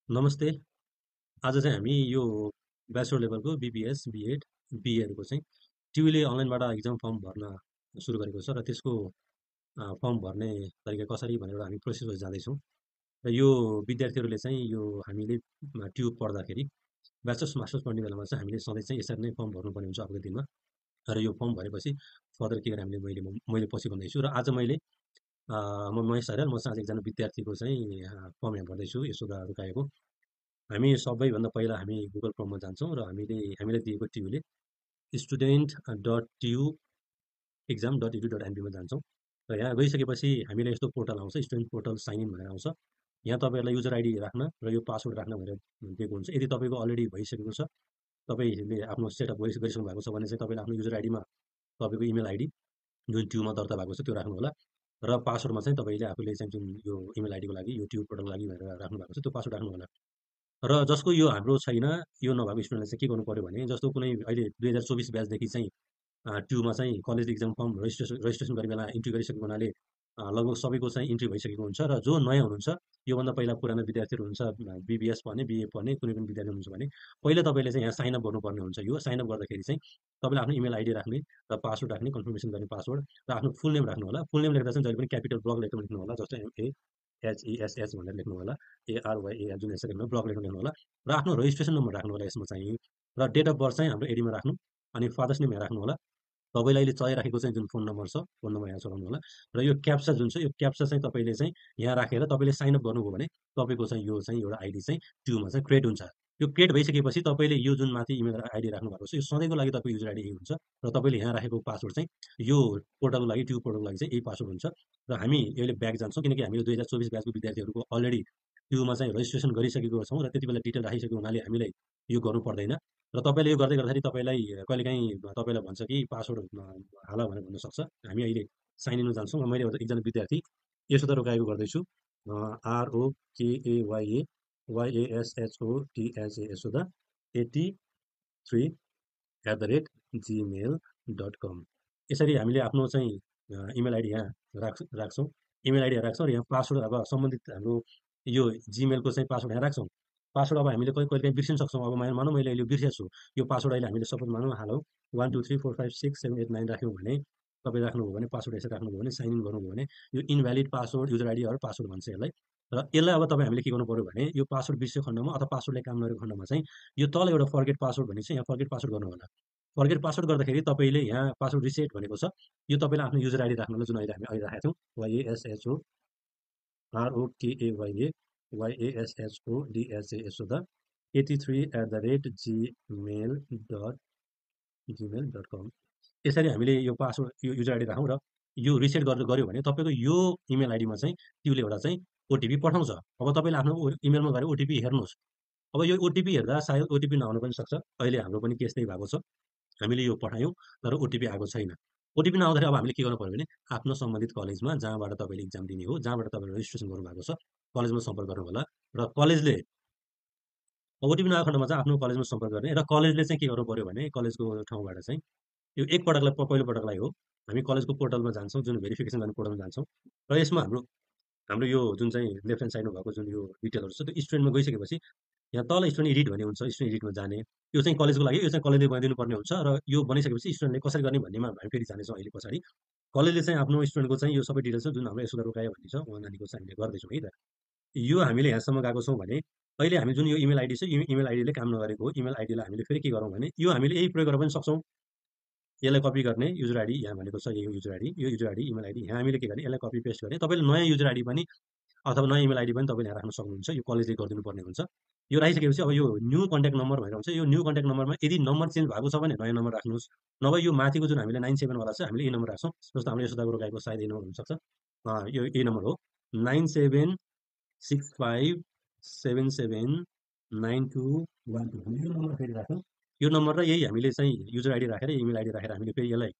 नमस्ते। आज चाहिँ हामी यो ब्याचलर लेभलको बिबिएस, बिएड, बिएहरूको चाहिँ टियुले अनलाइनबाट इक्जाम फर्म भर्न सुरु गरेको छ र त्यसको फर्म भर्ने तरिका कसरी भनेर हामी प्रोसेसमा जाँदैछौँ। र यो विद्यार्थीहरूले चाहिँ यो हामीले ट्युब पढ्दाखेरि ब्याचलर्स मास्टर्स पढ्ने बेलामा चाहिँ हामीले सधैँ चाहिँ यसरी नै फर्म भर्नुपर्ने हुन्छ अबको दिनमा। र यो फर्म भरेपछि फर्दर के गरेर मैले पछि भन्दैछु। र आज म महेश आर्याल, म चाहिँ आज एकजना विद्यार्थीको चाहिँ फर्म यहाँ भर्दैछु यशोदा रुकाएको। हामी सबैभन्दा पहिला हामी गुगल क्रोममा जान्छौँ र हामीलाई दिएको टियुले student dot TU exam dot edu dot एनपीमा जान्छौँ। र यहाँ गइसकेपछि हामीलाई यस्तो पोर्टल आउँछ, स्टुडेन्ट पोर्टल साइन इन भनेर आउँछ। यहाँ तपाईँहरूलाई युजर आइडी राख्न र यो पासवर्ड राख्न भनेर दिएको हुन्छ। यदि तपाईँको अलरेडी भइसकेको छ, तपाईँले आफ्नो सेटअप गरिसक्नु भएको छ भने चाहिँ तपाईँले आफ्नो युजर आइडीमा तपाईँको इमेल आइडी जुन ट्युमा दर्ता भएको छ त्यो राख्नु होला। र पासवर्डमा चाहिँ तपाईँले आफूले चाहिँ जुन यो इमेल आइडीको लागि यो ट्युब पोर्टलको लागि भनेर राख्नु भएको छ त्यो पासवर्ड राख्नु होला। र जसको यो हाम्रो छैन, यो नभएको स्टुडेन्टले चाहिँ के गर्नु पर्यो भने जस्तो कुनै अहिले 2024 ब्याचदेखि चाहिँ ट्युमा चाहिँ कलेज इक्जाम फर्म रजिस्ट्रेसन गर्ने बेला इन्ट्री गरिसकेको हुनाले लगभग सबैको चाहिँ इन्ट्री भइसकेको हुन्छ। र जो नयाँ हुनुहुन्छ, योभन्दा पहिला पुरानो विद्यार्थीहरू हुन्छ, बिबिएस पढ्ने, बिए पढ्ने कुनै पनि विद्यार्थी हुनुहुन्छ भने पहिला तपाईँले चाहिँ यहाँ साइन अप गर्नुपर्ने हुन्छ। यो साइन अप गर्दाखेरि चाहिँ तपाईँले आफ्नो इमेल आइडी राख्ने र पासवर्ड राख्ने, कन्फर्मेसन गर्ने पासवर्ड र आफ्नो फुल नेम राख्नु होला। फुल नेम लेख्दा चाहिँ जहिले पनि क्यापिटल ब्लक लेखेर लेख्नु होला, जस्तै एचइएसएच भनेर लेख्नु होला, एआरवाइएआर जुन यसरी लेख्नु ब्लक लेख्नु होला। र आफ्नो रजिस्ट्रेसन नम्बर राख्नु होला यसमा चाहिँ। र डेट अफ बर्थ चाहिँ हाम्रो एडीमा राख्नु, अनि फादर्स नेम यहाँ राख्नु होला। तपाईँले अहिले चलाइराखेको चाहिँ जुन फोन नम्बर छ, फोन नम्बर यहाँ चलाउनु होला। र यो क्याप्चा जुन छ, यो क्याप्चा चाहिँ तपाईँले चाहिँ यहाँ राखेर तपाईँले साइन अप गर्नुभयो भने तपाईँको चाहिँ यो चाहिँ एउटा आइडी चाहिँ ट्युमा चाहिँ क्रिएट हुन्छ। यो क्रिएट भइसकेपछि तपाईँले यो जुन माथि इमेल आइडी राख्नु भएको छ, यो सधैँको लागि तपाईँको युजर आइडी यही हुन्छ। र तपाईँले यहाँ राखेको पासवर्ड चाहिँ यो पोर्टलको लागि, ट्युब पोर्टलको लागि चाहिँ यही पासवर्ड हुन्छ। र हामी यसले ब्याक जान्छौँ, किनकि हामी 2024 ब्याचको विद्यार्थीहरूको अलरेडी ट्युमा चाहिँ रजिस्ट्रेसन गरिसकेको छौँ र त्यति बेला डिटेल राखिसकेको हुनाले हामीलाई यो गर्नु पर्दैन। र तपाईँले यो गर्दै गर्दाखेरि तपाईँलाई कहिलेकाहीँ तपाईँलाई भन्छ कि पासवर्ड हाल भनेर भन्नसक्छ। हामी अहिले साइन इनमा जान्छौँ। मैले एकजना विद्यार्थी यसो रोकाएको गर्दैछु, ROKAYA YASHOTHA यशोदा 83@gmail.com। यसरी हामीले आफ्नो चाहिँ इमेल आइडी यहाँ राख्छौँ। इमेल आइडी राख्छौँ र यहाँ पासवर्ड अब सम्बन्धित हाम्रो यो जिमेलको चाहिँ पासवर्ड यहाँ राख्छौँ। पासवर्ड अब हामीले कहिले काहीँ बिर्सिन सक्छौँ। अब मानौँ मैले अहिले यो बिर्सेछु, यो पासवर्ड अहिले हामीले सपोज मानौँ हालौँ 1 2 3 4 5 6 7 8 9 राख्यौँ भने, तपाईँ राख्नुभयो भने पासवर्ड यसरी राख्नुभयो भने, साइन इन गर्नुभयो भने यो invalid password user ID or password भन्छ यसलाई। र यसलाई अब तपाईँ हामीले के गर्नु पऱ्यो भने यो पासवर्ड बिर्सेको खण्डमा अथवा पासवर्डले काम नगरेको खण्डमा चाहिँ यो तल एउटा फर्गेट पासवर्ड भन्ने छ, यहाँ फर्गेट पासवर्ड गर्नु होला। फर्गेट पासवर्ड गर्दाखेरि तपाईँले यहाँ पासवर्ड रिसेट भनेको छ, यो तपाईँले आफ्नो युजर आइडी राख्नु होला जुन अहिले हामी अहिले राखेको छौँ, YASHOROKAYA YASHODHA यशोदा 83@gmail.com। यसरी हामीले यो पासवर्ड यो युजर आइडी राखौँ र यो रिसेट गऱ्यो भने तपाईँको यो इमेल आइडीमा चाहिँ त्योले एउटा चाहिँ ओटिपी पठाउँछ। अब तपाईँले आफ्नो इमेलमा गएर ओटिपी हेर्नुहोस्। अब यो ओटिपी हेर्दा सायद ओटिपी नआउनु पनि सक्छ। अहिले हाम्रो पनि केस त्यही भएको छ, हामीले यो पठायौँ तर ओटिपी आएको छैन। ओटिपी नआउँदाखेरि अब हामीले के गर्नु पर्यो भने आफ्नो सम्बन्धित कलेजमा जहाँबाट तपाईँले इक्जाम दिने हो, जहाँबाट तपाईँले रेजिस्ट्रेसन गर्नुभएको छ, कलेजमा सम्पर्क गर्नु होला। र कलेजले ओटिपी नआएको खण्डमा चाहिँ आफ्नो कलेजमा सम्पर्क गर्ने। र कलेजले चाहिँ के गर्नु पर्यो भने कलेजको ठाउँबाट चाहिँ यो एकपटकलाई पहिलोपटकलाई हो, हामी कलेजको पोर्टलमा जान्छौँ, जुन भेरिफिकेसन गर्ने पोर्टलमा जान्छौँ। र यसमा हाम्रो हाम्रो यो जुन चाहिँ लेफ्ट ह्यान्ड साइडमा भएको जुन यो डिटेलहरू छ त्यो स्टुडेन्टमा गइसकेपछि यहाँ तल स्टुडेन्ट एडिट भन्ने हुन्छ, स्टुडेन्ट एडिटमा जाने। यो चाहिँ कलेजको लागि, यो चाहिँ कलेजले बनाइदिनु पर्ने हुन्छ। र यो बनिसकेपछि स्टुडेन्टले कसरी गर्ने भन्नेमा हामी फेरि जानेछौँ अहिले पछाडि। कलेजले चाहिँ आफ्नो स्टुडेन्टको चाहिँ यो सबै डिटेल्स छ जुन हाम्रो यशोदा रोकाया भन्ने छ उहाँ नानीको चाहिँ हामीले गर्दैछौँ है त। यो हामीले यहाँसम्म गएको छौँ भने अहिले हामी जुन यो इमेल आइडी छ, यो इमेल आइडीले काम नगरेको हो। इमेल आइडीलाई हामीले फेरि के गरौँ भने यो हामीले यही प्रयोग गर्न पनि सक्छौँ। यसलाई कपी गर्ने युजर आइडी यहाँ भनेको छ, यो युजर आइडी, यो युजर आइडी इमेल आइडी यहाँ हामीले के गर्ने यसलाई कपी पेस्ट गर्ने। तपाईँले नयाँ युजर आइडी पनि अथवा नयाँ इमेल आइडी पनि तपाईँले यहाँ राख्न सक्नुहुन्छ। यो कलेजले गरिदिनु पर्ने हुन्छ। यो राखिसकेपछि अब यो न्यू कन्ट्याक्ट नम्बर भनेर हुन्छ, यो न्यू कन्ट्याक्ट नम्बरमा यदि नम्बर चेन्ज भएको छ भने नयाँ नम्बर राख्नुहोस्, नभए यो माथिको जुन हामीले 97 वाला छ हामीले यही नम्बर राख्छौँ। जस्तो हाम्रो यशोदा रोकाएको सायद यही नम्बर हुनसक्छ, यो यही नम्बर हो 9765779212। यो नम्बर फेरि राखौँ। यो नम्बर र यही हामीले चाहिँ युजर आइडी राखेर इमेल आइडी राखेर हामीले फेरि यसलाई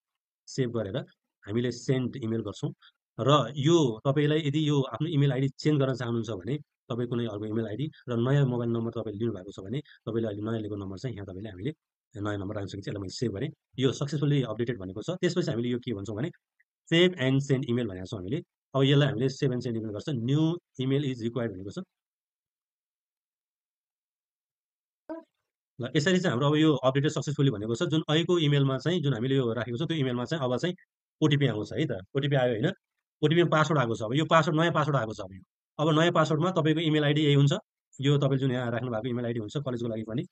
सेभ गरेर हामीले सेन्ड इमेल गर्छौँ। र यो तपाईँलाई यदि यो आफ्नो इमेल आइडी चेन्ज गर्न चाहनुहुन्छ भने तपाईँ कुनै अर्को इमेल आइडी र नयाँ मोबाइल नम्बर तपाईँले लिनुभएको छ भने तपाईँले अहिले नयाँ लिएको नम्बर चाहिँ यहाँ तपाईँले हामीले नयाँ नम्बर राख्न सकिन्छ। यसलाई मैले सेभ गरेँ, यो सक्सेसफुल्ली अपडेटेड भनेको छ। त्यसपछि हामीले यो के भन्छौँ भने सेभ एन्ड सेन्ड इमेल भनेको छौँ हामीले। अब यसलाई हामीले सेभ एन्ड सेन्ड इमेल गर्छ, न्यू इमेल इज रिक्वायर्ड भनेको छ। ल यसरी चाहिँ हाम्रो अब यो अपडेटेड सक्सेसफुली भनेको छ जुन अहिलेको इमेलमा चाहिँ जुन हामीले यो राखेको छ त्यो इमेलमा चाहिँ अब चाहिँ ओटिपी आउँछ है त ओटिपी आयो होइन ओटिपीमा पासवर्ड आएको छ अब यो पासवर्ड नयाँ पासवर्ड आएको छ अब यो अब नयाँ पासवर्डमा तपाईँको इमेल आइडी यही हुन्छ यो तपाईँले जुन यहाँ राख्नु भएको इमेल आइडी हुन्छ कलेजको लागि पनि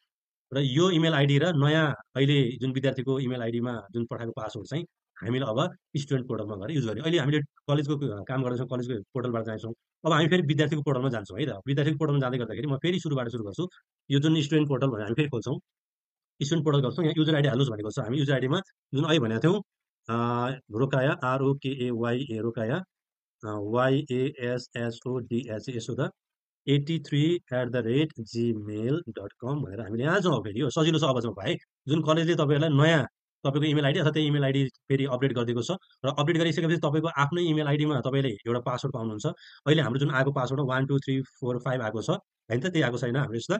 र यो इमेल आइडी र नयाँ अहिले जुन विद्यार्थीको इमेल आइडीमा जुन पठाएको पासवर्ड चाहिँ हामीले अब स्टुडेन्ट पोर्टलमा गएर युज गर्यो अहिले हामीले कलेजको काम गर्दैछौँ कलेजको पोर्टलबाट जान्छौँ अब हामी फेरि विद्यार्थीको पोर्टलमा जान्छौँ है त विद्यार्थीको पोर्टलमा जाँदै गर्दाखेरि म फेरि सुरुबाट सुरु गर्छु यो जुन स्टुडेन्ट पोर्टल भनेर हामी फेरि खोल्छौँ स्टुडेन्ट पोर्टल गर्छौँ यहाँ युजर आइडी हाल्नुहोस् भनेको छ हामी युजर आइडीमा जुन अहिले भनेको थियौँ रोकाया आरओकेएवाइए रोकाया YASHODH यसो त 83@gmail.com भनेर हामीले यहाँ जाउँ फेरि हो सजिलो छ अब जाउँ भाइ जुन कलेजले तपाईँहरूलाई नयाँ तपाईँको इमेल आइडी अथवा त्यही इमेल आइडी फेरि अपडेट गरिदिएको छ र अपडेट गरिसकेपछि तपाईँको आफ्नै इमेल आइडीमा तपाईँले एउटा पासवर्ड पाउनुहुन्छ अहिले हाम्रो जुन आएको पासवर्ड 1 2 3 4 5 आएको छ होइन त त्यही आएको छैन हाम्रो यस्तो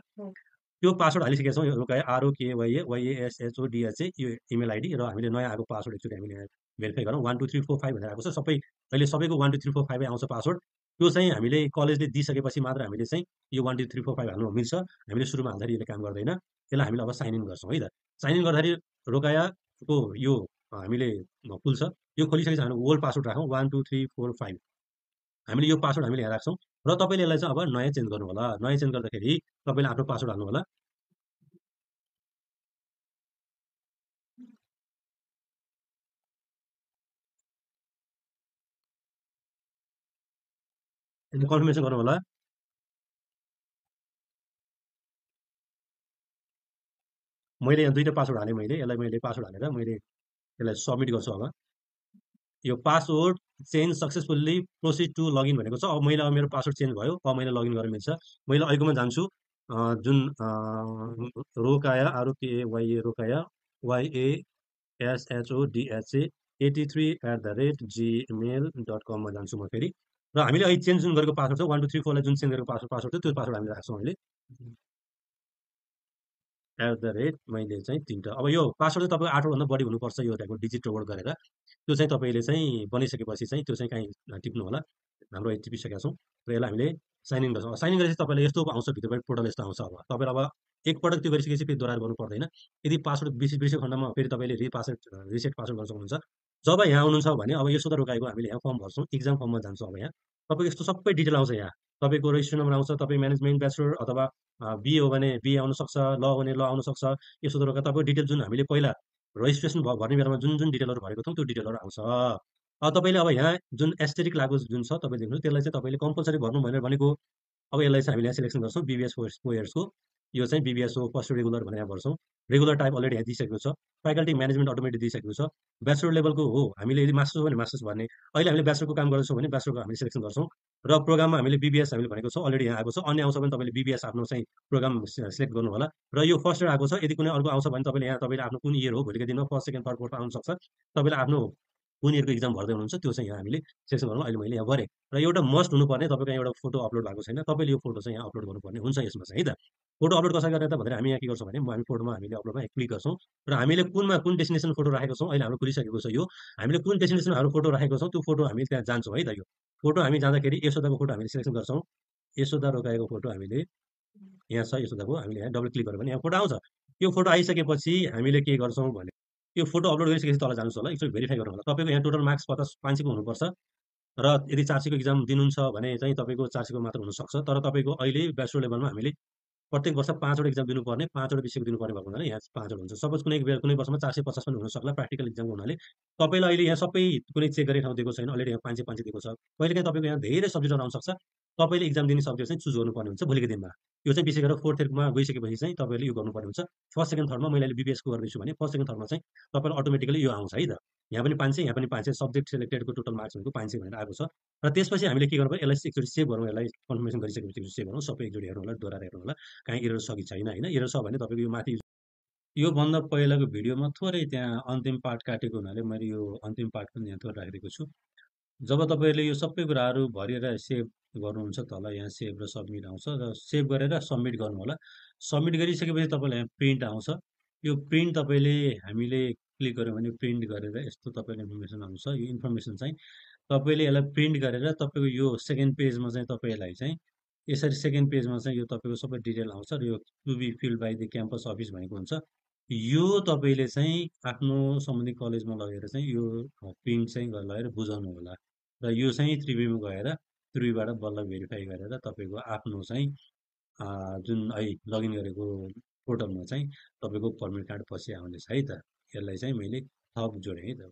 त्यो पासवर्ड हालिसकेका छौँ यो आरओकेवाइए YASHODH यो इमेल आइडी र हामीले नयाँ आएको पासवर्ड एकचोटि हामीले भेरिफाई गरौँ 1 2 3 4 5 भनेर आएको छ सबै अहिले सबैको 1 2 3 4 5 आउँछ पासवर्ड त्यो चाहिँ हामीले कलेजले दिइसकेपछि मात्र हामीले चाहिँ यो 1 2 3 4 5 हाल्नु मिल्छ हामीले सुरुमा हाल्दाखेरि यसले काम गर्दैन त्यसलाई हामीले अब साइन इन गर्छौँ है त साइन इन गर्दाखेरि रोकायाको यो हामीले खुल्छ यो खोलिसकेपछि हामीले ओल्ड पासवर्ड राखौँ 1 2 3 4 5 हामीले यो पासवर्ड हामीले यहाँ राख्छौँ र तपाईँले यसलाई चाहिँ अब नयाँ चेन्ज गर्नु होला नयाँ चेन्ज गर्दाखेरि तपाईँले आफ्नो पासवर्ड हाल्नु होला कन्फर्मेसन गर्नु होला मैले यहाँ दुईवटा पासवर्ड हालेँ मैले यसलाई मैले पासवर्ड हालेर मैले यसलाई सबमिट गर्छु अब यो password change successfully proceed to login भनेको छ अब मैले अब मेरो पासवर्ड चेन्ज भयो अब मैले लगइन गर्न मिल्छ मैले अहिलेकोमा जान्छु जुन रोकाया आरओकेवाइए रोकाया YASHODHA 83@gmail.com जान्छु म फेरि र हामीले अहिले चेन्ज जुन गरेको पासवर्ड छ 1 2 3 4लाई जुन चेन्ज गरेको पासवर्ड छ त्यो पासवर्ड हामीले राख्छौँ अहिले मैले चाहिँ तिनवटा अब यो पासवर्ड चाहिँ तपाईँको 8वटाभन्दा बढी हुनुपर्छ यो त्यहाँको डिजिट वर्ड गरेर त्यो चाहिँ तपाईँले चाहिँ बनिसकेपछि चाहिँ त्यो चाहिँ काहीँ टिप्नु होला हाम्रो अहिले टिपिसकेका छौँ र यसलाई हामीले साइन इन गर्छौँ साइन इन गरेपछि तपाईँले यस्तो आउँछ भित्रबाट पोर्टल यस्तो आउँछ अब तपाईँले अब एकपटक त्यो गरिसकेपछि फेरि दोहोऱ्याएर गर्नु पर्दैन यदि पासवर्ड बिर्सेको खण्डमा फेरि तपाईँले रिसेट पासवर्ड गर्न सक्नुहुन्छ जब यहाँ आउनुहुन्छ भने अब यसो त रोकाएको हामीले यहाँ फर्म भर्छौँ इक्जाम फर्ममा जान्छौँ अब यहाँ तपाईँको यस्तो सबै डिटेल आउँछ यहाँ तपाईँको रेजिस्ट्रेसन नम्बर आउँछ तपाईँ म्यानेजमेन्ट ब्याचलर अथवा बिए हो भने बिए आउनसक्छ ल हो भने ल आउनसक्छ यसो त रोका तपाईँको डिटेल जुन हामीले पहिला रजिस्ट्रेसन भर्ने बेलामा जुन जुन डिटेलहरू भरेको थियौँ त्यो डिटेलहरू आउँछ अब तपाईँले अब यहाँ जुन एस्टेरिक लागु जुन छ तपाईँ देख्नु त्यसलाई चाहिँ तपाईँले कम्पलसरी भर्नु भनेर भनेको अब यसलाई चाहिँ हामीले यहाँ सिलेक्सन गर्छौँ बिबिएस 4 इयर्सको यो चाहिँ बिबिएस हो फर्स्ट रेगुलर भनेर यहाँ भर्छौँ रेगुलर टाइप अलरेडी यहाँ दिइसकेको छ फ्याकल्टी म्यानेजमेन्ट अटोमेटिक दिइसकेको छ ब्याचलर लेभलको हो हामीले यदि मास्टर्स हो भने मास्टर्स भन्ने अहिले हामीले ब्याचलरको काम गर्दैछौँ भने ब्याचलरको हामीले सिलेक्सन गर्छौँ र प्रोग्राममा हामीले बिबिएस हामीले भनेको छौँ अलरेडी यहाँ आएको छ अन्य आउँछ भने तपाईँले बिबिएस आफ्नो चाहिँ प्रोग्राम सिलेक्ट गर्नु होला र यो फर्स्ट इयर आएको छ यदि कुनै अर्को आउँछ भने तपाईँले यहाँ तपाईँले आफ्नो कुन इयर हो भोलिको दिनमा फर्स्ट सेकेन्ड थर्ड फोर्थ आउनु सक्छ तपाईँले आफ्नो कुन इयरको इक्जाम भर्दै हुनुहुन्छ त्यो चाहिँ यहाँ हामीले सेक्सन गर्नु अहिले मैले यहाँ गरेँ र एउटा मस्ट हुनुपर्ने तपाईँको एउटा फोटो अपलोड भएको छैन तपाईँले यो फोटो चाहिँ यहाँ अपलोड गर्नुपर्ने हुन्छ यसमा चाहिँ है त फोटो अपलोड कसरी गर्ने त भनेर हामी यहाँ के गर्छौँ भने हामी फोटोमा हामीले अपलोडमा क्लिक गर्छौँ र हामीले कुन डेस्टिनेसन फोटो राखेको छौँ अहिले हाम्रो खुलिसकेको छ यो हामीले कुन डेस्टिनेसनमा हाम्रो फोटो राखेको छौँ त्यो फोटो हामी त्यहाँ जान्छौँ है त यो फोटो हामी जाँदाखेरि यशोदाको फोटो हामीले सिलेक्सन गर्छौँ यशोदा रोकाएको फोटो हामीले यहाँ छ यशोदाको हामीले यहाँ डबल क्लिक गऱ्यो भने यहाँ फोटो आउँछ यो फोटो आइसकेपछि हामीले के गर्छौँ भने यो फोटो अपलोड गरिसकेपछि तल जानुहोस् होला एकचोटि भेरिफाई गर्नु होला तपाईँको यहाँ टोटल मार्क्स 500को हुनुपर्छ र यदि 400को इक्जाम दिनुहुन्छ भने चाहिँ तपाईँको 400को मात्र हुनसक्छ तर तपाईँको अहिले ब्याचलर लेभलमा हामीले प्रत्येक वर्ष 5वटा इक्जाम दिनुपर्ने 5वटा विषयको दिनुपर्ने भएको हुनाले यहाँ 5वटा हुन्छ सपोज कुनै वर्षमा 450 पनि हुनसक्ला प्र्याक्टिकल इक्जामको हुनाले तपाईँलाई अहिले यहाँ सबै कुनै चेक गर्ने ठाउँ दिएको छैन अलरेडी यहाँ 500 दिएको छ कहिलेकाहीँ तपाईँको यहाँ धेरै सब्जेक्टहरू आउन सक्छ तपाईँले इक्जाम दिने सब्जेक्ट चाहिँ चुज गर्नुपर्ने हुन्छ भोलिको दिनमा यो चाहिँ विशेष गरेर फोर्थ इयरमा गइसकेपछि चाहिँ तपाईँले यो गर्नुपर्ने हुन्छ फर्स्ट सेकेन्ड थर्डमा मैले अहिले बिबिएसको गर्दैछु भने फर्स्ट सेकेन्ड थर्डमा चाहिँ तपाईँलाई अटोमेटिकली यो आउँछ है त यहाँ पनि 500 यहाँ पनि 500 सब्जेक्ट सेलेक्टेडको टोटल मार्क्स भनेको 500 भनेर आएको छ र त्यसपछि हामीले के गर्नु यसलाई एकचोटि सेभ गरौँ यसलाई कन्फर्मेसन गरिसकेपछि सेभ गरौँ सबै एकचोटि हेर्नु होला दोहोऱ्याएर हेर्नु होला काहीँ एरर छ कि छैन होइन एरर छ भने तपाईँको यो माथि योभन्दा पहिलाको भिडियोमा थोरै त्यहाँ अन्तिम पार्ट काटेको हुनाले मैले यो अन्तिम पार्ट पनि यहाँ थोरै राखिदिएको छु जब तपाईँले यो सबै कुराहरू भरेर सेभ गर्नुहुन्छ तल यहाँ सेभ र सबमिट आउँछ र सेभ गरेर सबमिट गर्नु होला सबमिट गरिसकेपछि तपाईँलाई यहाँ प्रिन्ट आउँछ यो प्रिन्ट तपाईँले हामीले क्लिक गऱ्यो भने प्रिन्ट गरेर यस्तो तपाईँले इन्फर्मेसन आउँछ यो इन्फर्मेसन चाहिँ तपाईँले यसलाई प्रिन्ट गरेर तपाईँको यो सेकेन्ड पेजमा चाहिँ तपाईँलाई चाहिँ यसरी सेकेन्ड पेजमा चाहिँ यो तपाईँको सबै डिटेल आउँछ र यो to be filled by the campus office भनेको हुन्छ। यो तपाईँले चाहिँ आफ्नो सम्बन्धित कलेजमा लगेर चाहिँ यो प्रिन्ट चाहिँ लगेर बुझाउनु होला र यो चाहिँ त्रिभुईमा गएर त्रिभुईबाट बल्ल भेरिफाई गरेर तपाईँको आफ्नो चाहिँ जुन अहिले लगइन गरेको पोर्टलमा चाहिँ तपाईँको पर्मिट कार्ड पछि आउनेछ है त। यसलाई चाहिँ मैले थप जोडेँ है त।